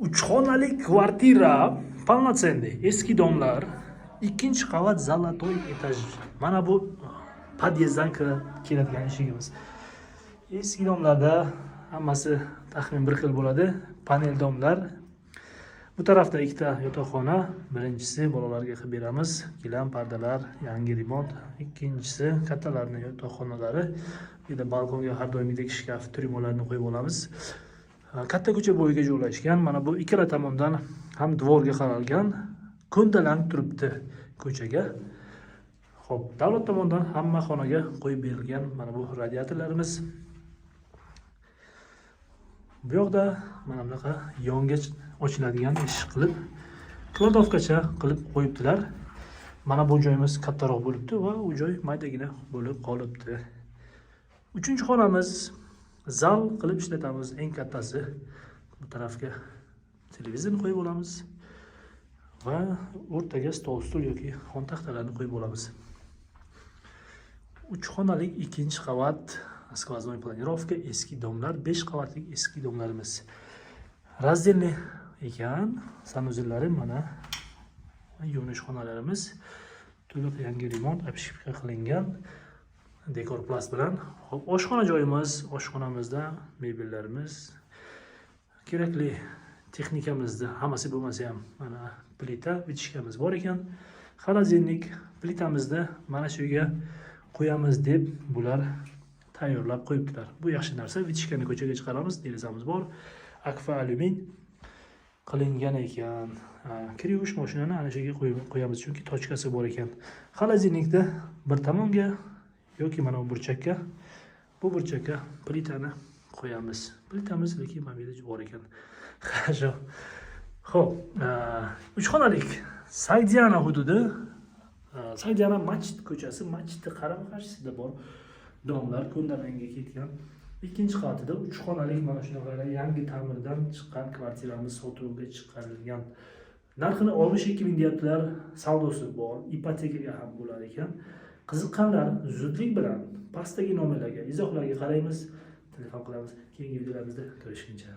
Uch xonali kvartira, полноценный, eski дом lar, ikkinchi qavat, золотой этаж. Mana bu podyezddan kirib keladigan eshigimiz. Eski дом larda hammasi taxminan bir xil bo'ladi, panel дом lar. Bu tarafda ikkita yotoqxona. Birinchisi bolalarga qilib beramiz, gilam, pardalar, yangi remont. Ikkinchisi kattalarni yotoqxonalari. Bu yerda balkonga har doimgidek shkaf, tryumolarni qo'yib olamiz. Katta ko'cha bo'yiga joylashgan. Mana bu ikkala tomondan ham двор ga qaralgan, ko'ndalang turibdi ko'chaga. Ho'p, davlat tomonidan hamma xonaga qo'yib berilgan mana bu radiatorlarimiz. Bu yoqda mana bunaqa yonga ochiladigan eshik qilib, кладовка cha qilib qo'yibdilar. Mana bu joyimiz kattaroq bo'libdi va u joy maydagina bo'lib qolibdi. Uchinchi xonamiz zal qilib ishlatamiz, eng kattasi. Bu tarafga televizorni qo'yib olamiz va o'rtaga stol, stul yoki xontaxtalarni qo'yib olamiz. Uch xonalik, ikkinchi qavat, сквозной планировка, eski дом lar, besh qavatli eski дом larimiz. Раздельный ekan санузел lari. Mana yuvinish xonalarimiz to'liq yangi remont, обшивка qilingan dekor plast bilan. Ho'p, oshxona joyimiz. Oshxonamizda mebellarimiz, kerakli texnikamizni hammasi bo'lmasa ham, mana plita, вытяжка miz bor ekan. Холодильник, plitamizni mana shu yerga qo'yamiz deb bular tayyorlab qo'yibdilar. Bu yaxshi narsa. Вытяжка ni ko'chaga chiqaramiz, derazamiz bor, akfa alyumin qilingan ekan. Ha, kir yuvish mashinani ana shu yerga qo'yamiz, chunki точка si bor ekan. Холодильник ni bir tomonga yoki mana bu burchakka, bu burchakka plitani qo'yamiz. Plitamiz lekin mana bu yerda bor ekan. Хорошо. Ho'p, uch xonalik, Sagdiana hududi, Sagdiana masjid ko'chasi, masjidni qarama qarshisida bor дом lar, ko'ndalangga ketgan. Ikkinchi qavatida uch xonalik mana shunaqa yangi ta'mirdan chiqqan kvartiramiz sotuvga chiqarilgan. Narxini 62 ming deyaptilar, savdosi bor, ipotekaga ham bo'lar ekan. Qiziqqanlar zudlik bilan pastdagi nomerlarga, izohlarga qaraymiz, telefon qilamiz. Keyingi videolarimizda ko'rishguncha.